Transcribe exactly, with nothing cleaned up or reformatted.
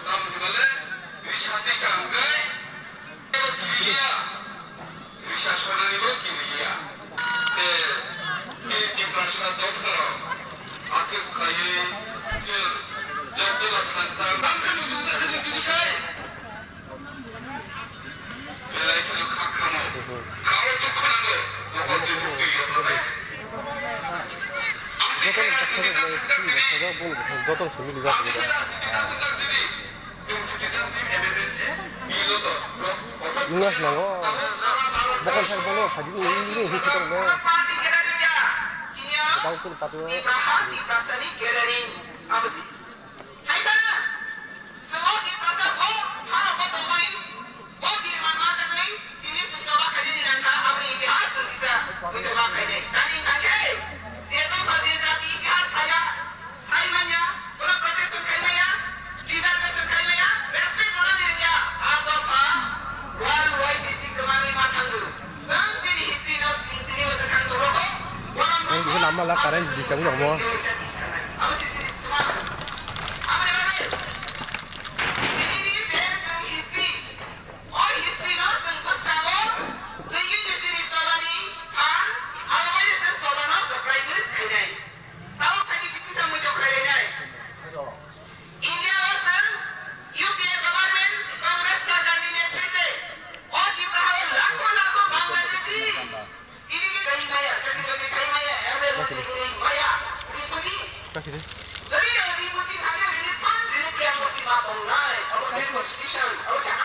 Tam hinmale, risa twi ka hwnkhe, kiriya, risa sonani bo kiriya. Se, se Tiprasa dopharo, aswk khlaiwi, se, jotono thansa, bangkha nukjak khe nukjak khai. Belai kheno kha kamo. Khao dukho nango. Nogo dukho twi yokno bai. Ang tikhe rajniti ta twngjak sidi. Ang tikhe rajniti ta twngjak sidi. Chwng citizen team M M N A bill o to. Nungas nango. Bokol sai bono phajini ini hisi tong no. Party kera ringya. Chinya. Bangkul patu. Tipraha, Tiprasani kera ring. Abasi. Hai kana? Chwng o Tiprasa bo hano bo tongwi, bo birman majagwi, tini chwng soba khainani rang kha, aboni itihas chwng kisa muitu ma khainai. Nani wngkha khe, je dopha je jati itihas saya, sai manya, bono protection khai maya, reservation khai maya, respect rwnani rwngya, a dopha world wide bisi kwmangwi ma thango. Chwng chini history no tin-, tini bo kwthang tongo. Borok ang kisa lama la current di tang rok mo. Abo se chini swmai. Aboni bagwi tini ni je chwng history, o history no chwng bwskango twiwi ni chini sobani phan, abo bai chwng sobano kwplai bw khainai. Tabuk phaidi kisi samui tong khlai lainai. India o chwng U P A government, Congress sarkar ni netritwe o Tipra hao lakho lakho Bangladeshi illegal khai maya, certificate khai maya, M L A rok ni maya, refugee. Jodi o refugee thangya relief fund, relief camp o sima tongnai, abo ke constitution, abo ke